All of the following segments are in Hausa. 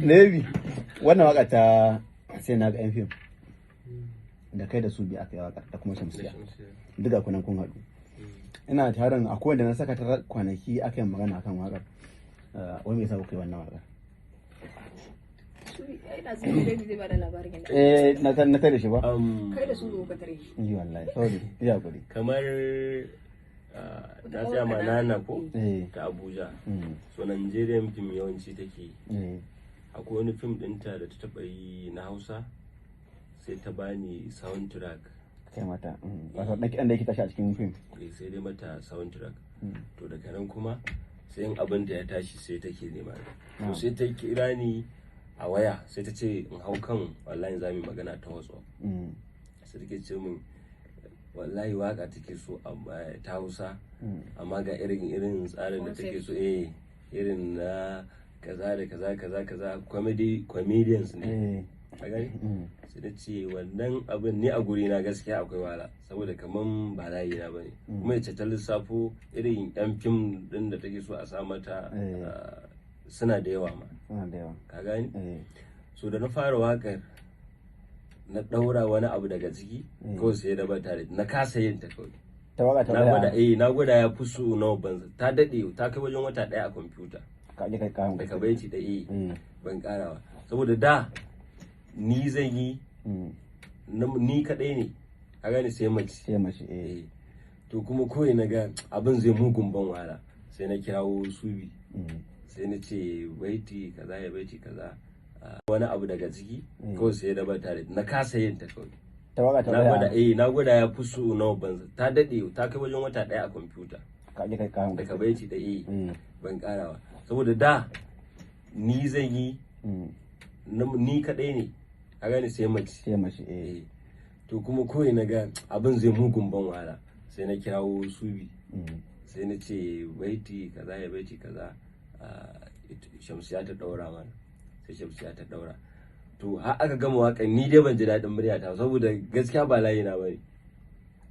Navy, wannan waka ta "Sai Na Ga Yan Fim" da kai da su biyu aka yi waka da kuma Shamsiya, duka kunan kun haɗu. Ina tarin akwai wanda na saka ta kwanaki aka yi magana akan wakar. Wai me yasa kuka yi wannan wakar? Ina zuwa, zai zai bada labarin yadda Eh, na tare shi ba. Kai da su zo ka tare shi. Yi wallahi, sorry, ya hakuri. Kamar na tsaya ma Nana ko ta Abuja. So Nigerian film yawanci take yi. Akwai wani film ɗinta da ta taɓa yi na Hausa, sai ta bani soundtrack. Kai mata wato ɗan kiɗan da yake tashi a cikin film. Eh, sai dai mata soundtrack. To daga nan kuma sai in abin da ya tashi sai take nema, to sai ta kira ni a waya, sai ta ce in hau kan online za mu yi magana ta WhatsApp. Sai take ce min wallahi waka take so amma ta Hausa, amma ga irin irin tsarin da take so, eh, irin na kaza da kaza kaza kaza, comedy, comedians ne. A gani? Sai na ce wannan abin ni a guri na gaskiya akwai wahala, saboda kaman ba layi na bane. Kuma ya ce ta lissafo irin yan fim din da take so a sa mata. Suna da yawa ma. Suna da yawa. Ka gani? Eh. So da na fara wakar, na daura wani abu daga ciki kawai, sai da bata da na kasa yin ta kawai. Ta waka ta Na gwada. waya. Eh, na gwada ya fi so nawa, ban ta dade, ta kai wajen wata daya a kwamfuta. Ka je kai kayan. Daga baiti da eh, ban karawa saboda da ni zan yi ni kadai ne, ka gane, sai mace. Sai mace, eh. Eh, to kuma kawai na ga abin zai mugun ban wahala, sai na kirawo Subi. Sai na ce baiti kaza ya baiti kaza, wani abu daga ciki kawai, sai da bata da na kasa yin ta kawai. Ta waka ta Na gwada. waya. Eh, na gwada ya fi so nawa, ban ta dade, ta kai wajen wata daya a kwamfuta. Ka je kai kayan. Daga baiti da eh, ban karawa saboda da ni zan yi ni kadai ne, ka gane, sai mace. Sai mace, eh. Eh, to kuma kawai na ga abin zai mugun ban wahala, sai na kirawo Subi. Sai na ce baiti kaza ya baiti kaza, Shamsiya ta daura mana. Sai Shamsiya ta daura. To har aka gama wakan, ni dai ban ji daɗin muryata saboda gaskiya ba layi na bane.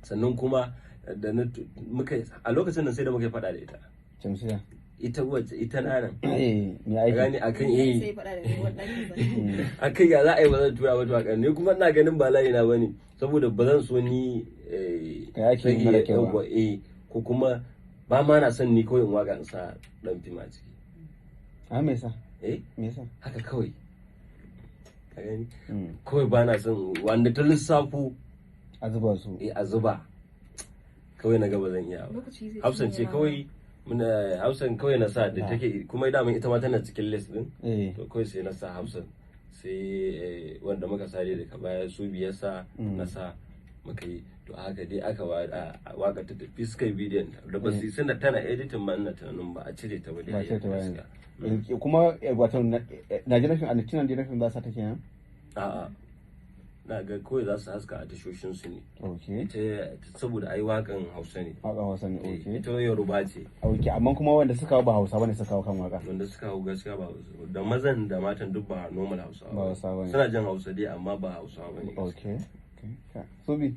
Sannan kuma da na muka a lokacin nan, sai da muka yi faɗa da ita. Shamsiya? Ita wacce, ita nanan. Eh, me ka aiki. Gane akan sai eh faɗa da ni wannan. Akan ya za a yi ba zan tura mata waƙar, ni kuma ina ganin ba layi na bane, saboda ba zan so ni Ka yi aiki sage mara kyau ba. Yawwa, eh, ko kuma ba ma na son ni kawai in waka in sa dan fim a ciki. A me yasa? Eh. Me yasa? Haka kawai, ka gani? Mm. Kawai ba na son wanda ta lissafo. A zuba su. Eh, a zuba. Kawai na ga ba zan iya ba. Lokaci zai Hafsan ce cinye ma. kawai muna Hafsan kawai na sa da take, kuma dama ita ma tana cikin list din. To kawai sai na sa Hafsan, sai wanda muka sare daga baya su biyar sa na sa muka yi. To haka dai aka waka ta tafi, suka yi bidiyon da ba su yi, suna tana editing ma, ina tunanin ba a cire ta ba dai. Ba sai ta bayan. Gaskiya. Kuma wato Nigerian film, a cikin Nigerian film za su ta kenan? A'a, na ga kawai za su haska a tashoshin su ne. Ita saboda ai wakan Hausa ne. Waka Hausa ne. Eh, Okay. ita Yoruba ce. Okay, amma kuma wanda suka hau ba Hausa bane suka hau kan waka. Wanda suka hau gaskiya ba Hausa, da mazan da matan duk ba normal Hausawa Ba Hausawa bane. Suna jin Hausa dai, amma ba Hausawa bane. Okay. Subi.